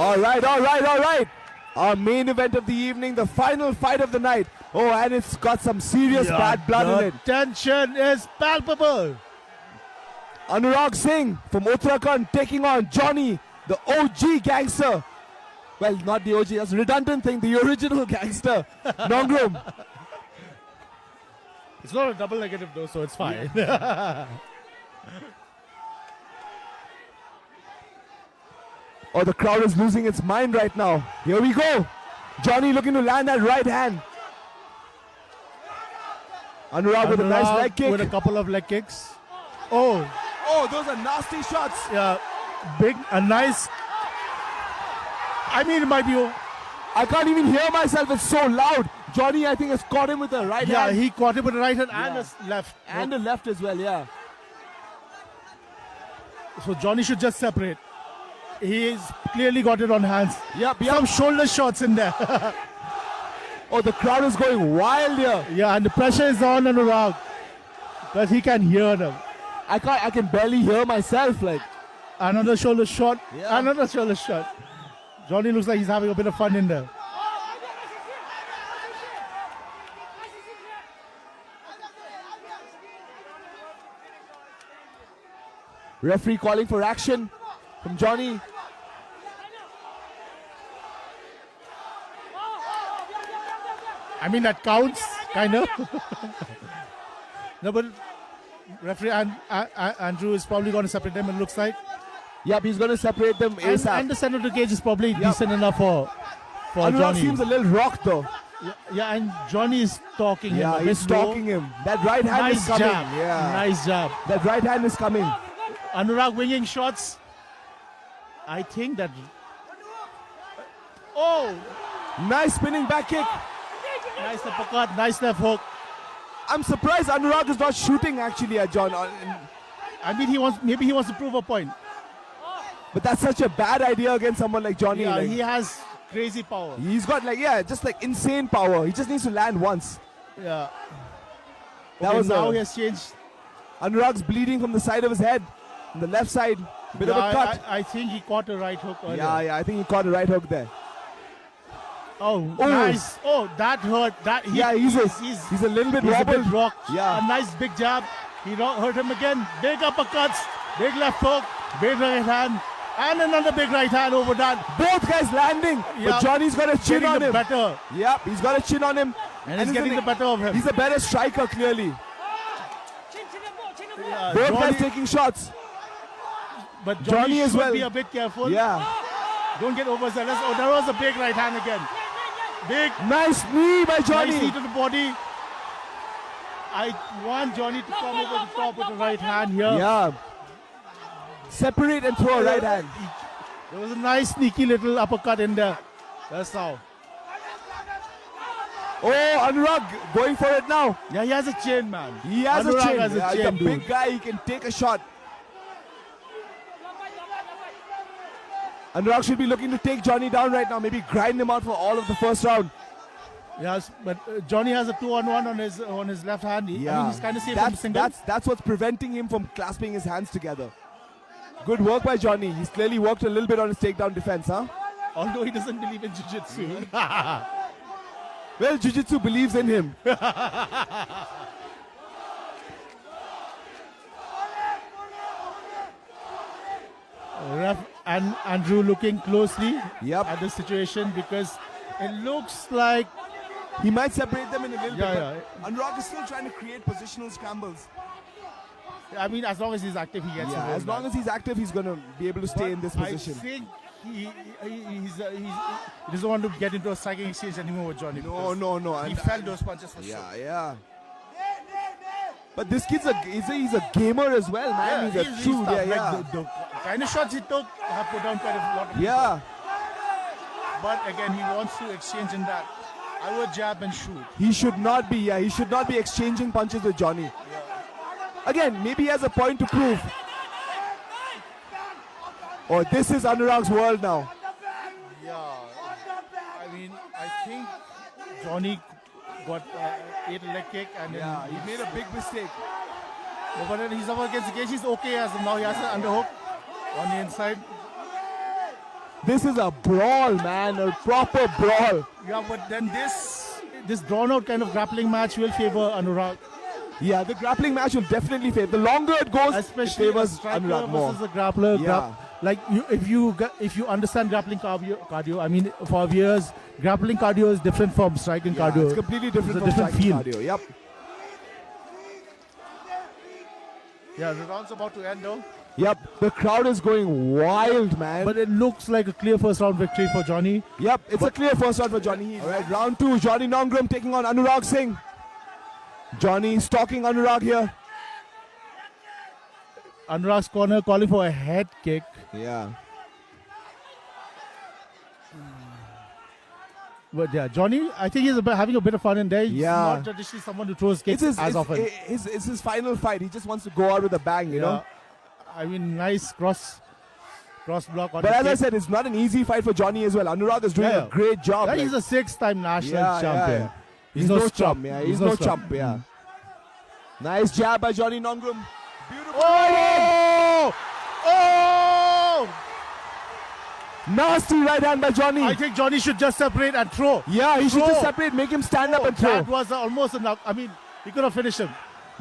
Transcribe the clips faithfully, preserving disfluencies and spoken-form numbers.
All right, all right, all right. Our main event of the evening, the final fight of the night. Oh, and it's got some serious bad blood in it. Tension is palpable. Anurag Singh from Uttarakhand taking on Johnny, the O G gangster. Well, not the O G, that's a redundant thing, the original gangster, Nongrum. It's not a double negative though, so it's fine. Oh, the crowd is losing its mind right now. Here we go. Johnny looking to land that right hand. Anurag with a nice leg kick. With a couple of leg kicks. Oh, Oh, those are nasty shots. Yeah, big, a nice. I mean, it might be. I can't even hear myself. It's so loud. Johnny, I think, has caught him with the right Yeah, hand. He caught him with the right hand and Yeah. his left. And the left as well, yeah. So Johnny should just separate. He's clearly got it on hands. Yep, yep. Some shoulder shots in there. Oh, the crowd is going wild here. Yeah, and the pressure is on Anurag. But he can hear them. I can't. I can barely hear myself. Like another shoulder shot. Yeah. Another shoulder shot. Johnny looks like he's having a bit of fun in there. Referee calling for action from Johnny. I mean, that counts, kind of. No, but referee and uh, uh, Andrew is probably going to separate them, it looks like. Yep, he's going to separate them And, ASAP. and the center of the cage is probably decent enough for, for Anurag Johnny. Seems a little rocked though. Yeah, yeah, and Johnny is talking him Yeah, a bit he's low. Talking him. That right hand Nice is coming. Jab. Yeah. Nice jab. That right hand is coming. Anurag winging shots. I think that. Oh! Nice spinning back kick. Nice uppercut, nice left hook. I'm surprised Anurag is not shooting actually at John. Uh, I mean, he wants maybe he wants to prove a point. But that's such a bad idea against someone like Johnny. Yeah, Like, he has crazy power. He's got like, yeah, just like insane power. He just needs to land once. Yeah. That Okay, was now a- he has changed. Anurag's bleeding from the side of his head, on the left side. Bit Yeah, of a I, cut. I, I think he caught a right hook earlier. Yeah, yeah, I think he caught a right hook there. Oh, Oh. Nice. Oh, that hurt. That he, Yeah, he's a- he's, he's a little bit he's a bit wobbled. rocked. Yeah. A nice big jab. He ro- hurt him again. Big uppercuts. Big left hook. Big right hand. And another big right hand over that. Both guys landing, Yeah. but Johnny's got a chin Getting on the him. better. Yep, he's got a chin on him, And he's getting in the better of him. He's a better striker clearly. Yeah, Both Johnny, guys taking shots. but Johnny, Johnny as should well. be a bit careful. Yeah. Don't get overzealous. Oh, that was a big right hand again. Big Nice knee by Nice Johnny. knee to the body. I want Johnny to come over the top with the right hand here. Yeah. Separate and throw a right hand. There was a nice sneaky little uppercut in there. That's how. Oh, Anurag going for it now. Yeah, he has a chin, man. He has Anurag a chin. Has a Yeah, chin, he's a dude. Big guy. He can take a shot. Anurag should be looking to take Johnny down right now. Maybe grind him out for all of the first round. Yes, but uh, Johnny has a two on one on his on his left hand. He, I mean, Yeah. he's kind of safe from that's, single. that's, that's what's preventing him from clasping his hands together. Good work by Johnny. He's clearly worked a little bit on his takedown defense, huh? Although he doesn't believe in jiu-jitsu. Well, jiu-jitsu believes in him. Ref and Andrew looking closely Yep. at the situation because it looks like He might separate them in a little Yeah, bit. But Anurag is still trying to create positional scrambles. I mean, as long as he's active, he gets Yeah, involved as long in as he's active, he's going to be able to stay in this that. position. I think he, he, he's, uh, he, he doesn't want to get into a striking exchange anymore with Johnny. No, Because no, no. He And felt those punches for sure. Yeah, yeah. But this kid's a he's, a he's a gamer as well, man. Yeah, he's a he's, true he's tough. yeah, Like yeah. The, the kind of shots he took have put down quite a lot of people. Yeah. But again, he wants to exchange in that. I would jab and shoot. He should not be, yeah, he should not be exchanging punches with Johnny. Again, maybe he has a point to prove. Oh, this is Anurag's world now. Yeah. I mean, I think Johnny got uh, ate a leg kick and then Yeah, he made a big mistake. But then he's up against the cage. He's okay as of now. He has an underhook on the inside. This is a brawl, man, a proper brawl. Yeah, but then this this drawn out kind of grappling match will favor Anurag. Yeah, the grappling match will definitely favor. The longer it goes, especially it favors Anurag more. Versus a grappler. Yeah. Grap- like you, if you if you understand grappling cardio, cardio, I mean, for viewers, grappling cardio is different from striking yeah, cardio. It's completely different. It's a from different field. Cardio. Yep. Yeah, the round's about to end though. Yep, the crowd is going wild, man. But it looks like a clear first round victory for Johnny. Yep, it's but a clear first round for Johnny. All right, round two, Johnny Nongrum taking on Anurag Singh. Johnny stalking Anurag here. Anurag's corner calling for a head kick. Yeah. But yeah, Johnny, I think he's a bit, having a bit of fun in there. He's yeah. Not traditionally someone who throws kicks it's his, as it's, often. It's, it's his final fight. He just wants to go out with a bang, you yeah. Know? I mean, nice cross, cross block. On but as kick. I said, it's not an easy fight for Johnny as well. Anurag is doing yeah, yeah. A great job. Yeah, like, he's a six-time national yeah, champion. Yeah, yeah. He's, he's no, no chump. Chump. Yeah, he's, he's no, no chump. Chump. Yeah. Nice jab by Johnny Nongrum. Beautiful. Oh! Oh! Nasty right hand by Johnny. I think Johnny should just separate and throw. Yeah, he throw. Should just separate, make him stand throw. Up and throw. That was almost enough. I mean, he could have finished him.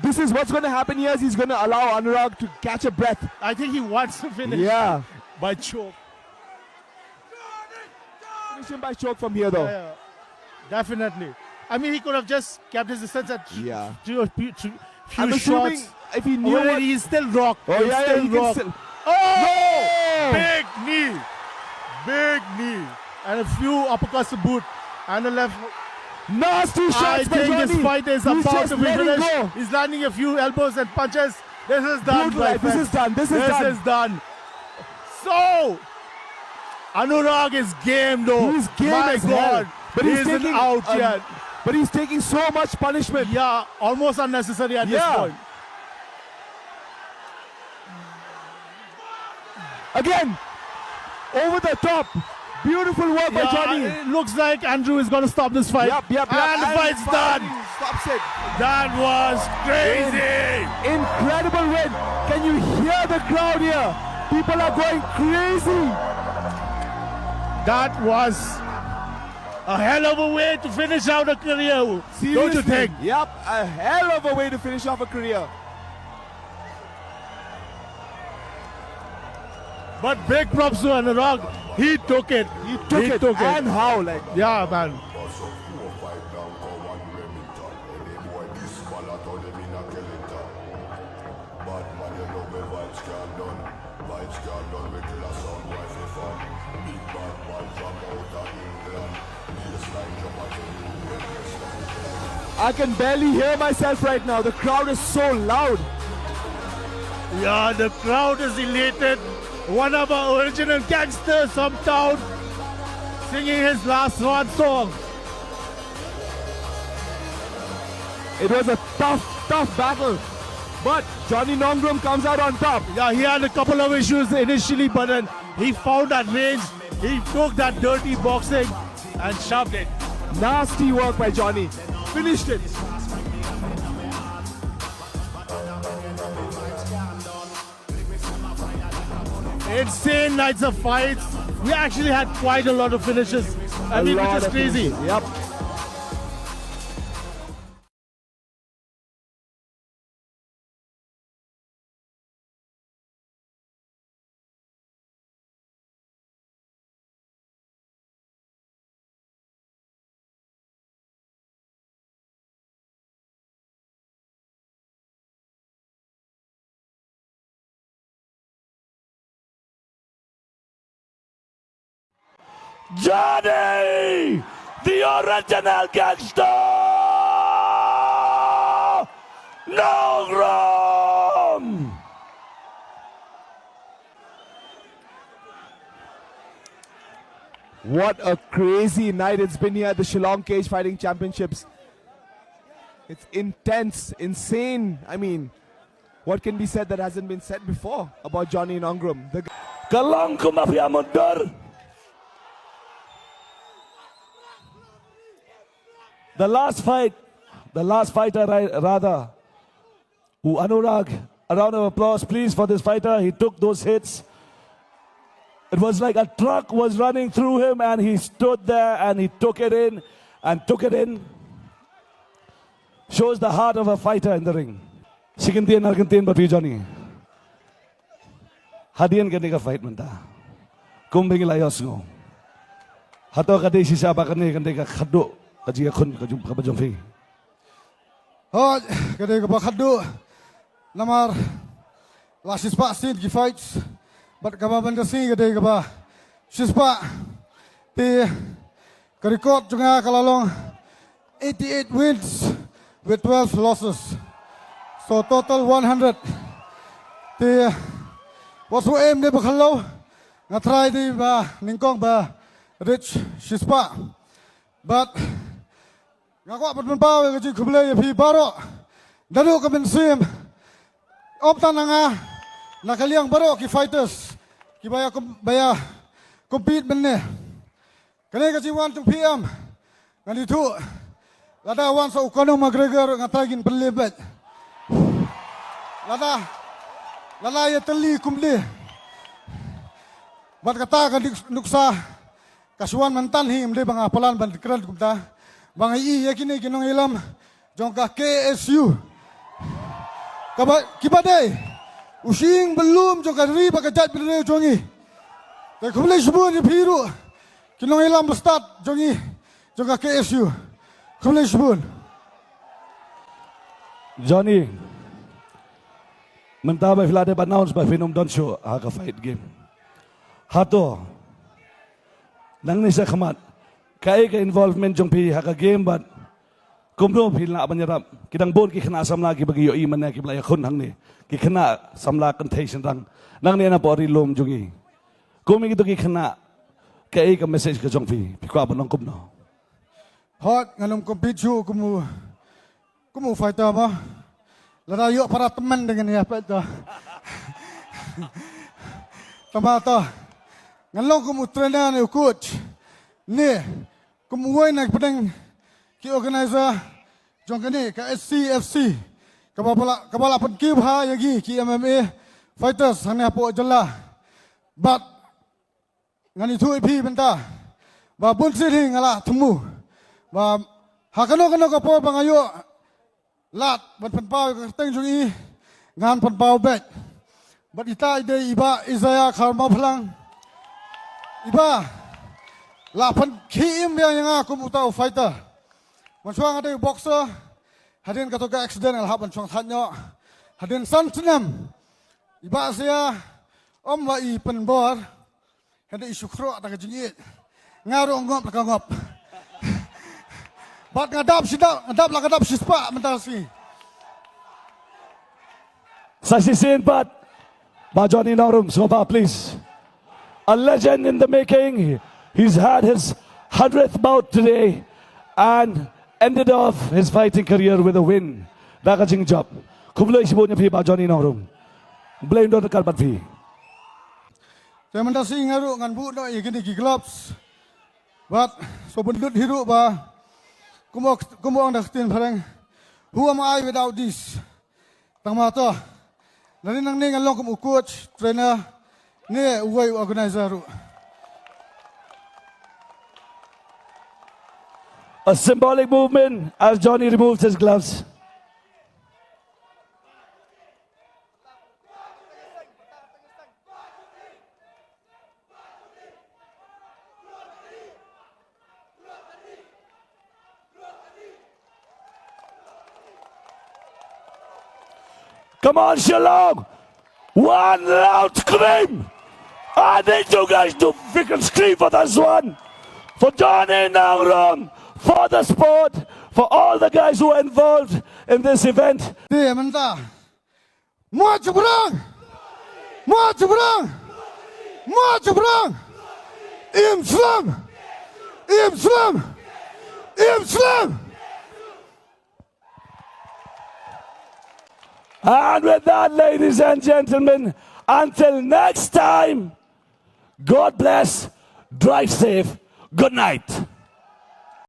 This is what's going to happen here. Is he's going to allow Anurag to catch a breath. I think he wants to finish. Yeah. By choke. Finish him by choke from here, though. Yeah, yeah. Definitely. I mean, he could have just kept his distance at yeah. Few, few, few I'm assuming shots. If he knew oh, what he's still rocked. Oh, he's yeah, still yeah, rocked. Still... Oh! No! Big knee. Big knee. And a few uppercuts to boot. And a left. Nasty shots I by think Johnny. This fight is he's about to be finished. Go. He's landing a few elbows and punches. This is done. This is done. This is this done. Is done. So, Anurag is game though. He's game My as God. Hell. But he's, he's taking out um, yet. But he's taking so much punishment. Yeah, almost unnecessary at yeah. This point. Again, over the top. Beautiful work yeah, by Johnny. It looks like Andrew is going to stop this fight. Yep, yep, yep. And, and the fight's done. Stops it. That was crazy. In- incredible win. Can you hear the crowd here? People are going crazy. That was a hell of a way to finish out a career. Seriously. Don't you think? Yep, a hell of a way to finish off a career. But big props to Anurag. He took it. He took he it. Took and it. How? Like, yeah, man. I can barely hear myself right now. The crowd is so loud. Yeah, the crowd is elated. One of our original gangsters from town singing his last swan song. It was a tough, tough battle. But Johnny Nongrum comes out on top. Yeah, he had a couple of issues initially, but then he found that range. He took that dirty boxing and shoved it. Nasty work by Johnny. Finished it. Insane nights of fights. We actually had quite a lot of finishes. I mean, which is crazy. Yep. Johnny, the original gangster, Nongrum. What a crazy night it's been here at the Shillong Cage Fighting Championships. It's intense, insane. I mean, what can be said that hasn't been said before about Johnny Nongrum? The Ka long kumba phi a mutdur. The last fight, the last fighter, ri- rather, u Anurag. A round of applause, please, for this fighter. He took those hits. It was like a truck was running through him, and he stood there and he took it in and took it in. Shows the heart of a fighter in the ring. Shi kyntien ar kyntien bad phi Johnny. Hadien kane ka fight mynta, kumba ngi la ïohsngew, hato ka dei shisha ba kane ka dei ka khatduh ka jingïakhun ka jong, kaba jong phi? Hooid, ka dei kaba khatduh. Namar la shispah sien ki fights, bad kaba mynta sngi ka dei kaba shispah. Te ka record jong nga ka la long eighty-eight wins with twelve losses. So total one hundred. Te wat shu aim ne ba khlaw, nga try dei ba nyngkong ba reach shispah. Bad nga kwah ban pynpaw ïa ka jingkhublei ïa phi baroh. Naduh ka mynsiem, ym tang na nga, na ka liang baroh ki fighters kiba ïa kum-, ba ïa compete mynne. Kane ka jingwan jong phi em, ngan ïathuh, lada wan sa u Conor McGregor nga trai ngin pynlem beit. Lada, lada ïatylli kumne. Bad kata ka dik-, nuksa ka shu wan mynta hi, ym dei ba nga plan ban kren kumta. Ba nga ïohi ïa kine ki nongïalam jong ka K S U, kaba, kiba dei u shyieng ba lum jong ka ri bad ka jaitbynriew jong ngi. Te khublei shibun ïa phi ruh ki nongïalam ba stad jong ngi, jong ka K S U. Khublei shibun. Johnny, mynta ba phi la dep announce ba phin ym don shuh ha ka fight game, hato nangne sha khmat kaei ka involvement jong phi ha ka game bad kumno phi lah ban ïarap? Ki dang bun ki khynnah samla kiba ngi ïohi mynne kiba la ïakhun hangne, ki khynnah samla kynthei shynrang nangne napoh ri lum jong ngi. Kum ïa kito ki khynnah, kaei ka message ka jong phi, phi kwah ban ong kumno? Hooid, ngan ym compete shuh kum u, kum u fighter mo. Lada ïoh para tymmen te ngan ïa peit to. Tangba to, ngan long kum u trainer ne u coach, ne kum uwei na ki pdeng ki organizer jong kane ka S C F C, kaba la, kaba la pynkiew bha ïa ngi ki M M A fighters hangne hapoh jylla. Bad ngan ïathuh ïa phi mynta ba bun sien hi nga la thmu ba ha kano kano ka por ba nga ïoh lad ban pynpaw ïa ka kyrteng jong i, ngan pynpaw beit. Bad ita i dei i Bah Isaiah Kharmawphlang, iba la pynkhie im biang ïa nga kum uta u fighter. Mynshuwa nga dei u boxer, hadien kato ka accident nga la hap ban shong thait noh. Hadien san snem i Bah Isaiah ym ba i pynbor, hynda i shu khroh da ka jingïeit, nga ruh ngop la ka ngop. Bad nga dap shi dap, nga dap la ka dap shispah mynta shi. Sa shisien pat, Bah Johnny Nongrum, sngewbha please. A legend in the making. He's had his hundredth bout today and ended off his fighting career with a win. Da ka jingjop. Khublei shibun ïa phi Bah Johnny Nongrum. Blei un don ryngkat bad phi. Te mynta shi nga ruh ngan buh noh ïa kine ki gloves. Bad sngewbha lut hi ruh ba, kum u, kum u ong da ka ktien phareng, who am I without this? Tangba to, nangne nangne ngan long kum u coach, trainer, ne uwei u organizer ruh. A symbolic movement as Johnny removes his gloves. Come on, Shillong! One loud scream! I need you guys to freaking scream for this one! For Johnny Nongrum, for the sport, for all the guys who are involved in this event. Te mynta, Mwa Jumbrang! Mwa Jumbrang! Mwa Jumbrang! Im slem! Im slem! Im slem! And with that, ladies and gentlemen, until next time, God bless, drive safe, good night.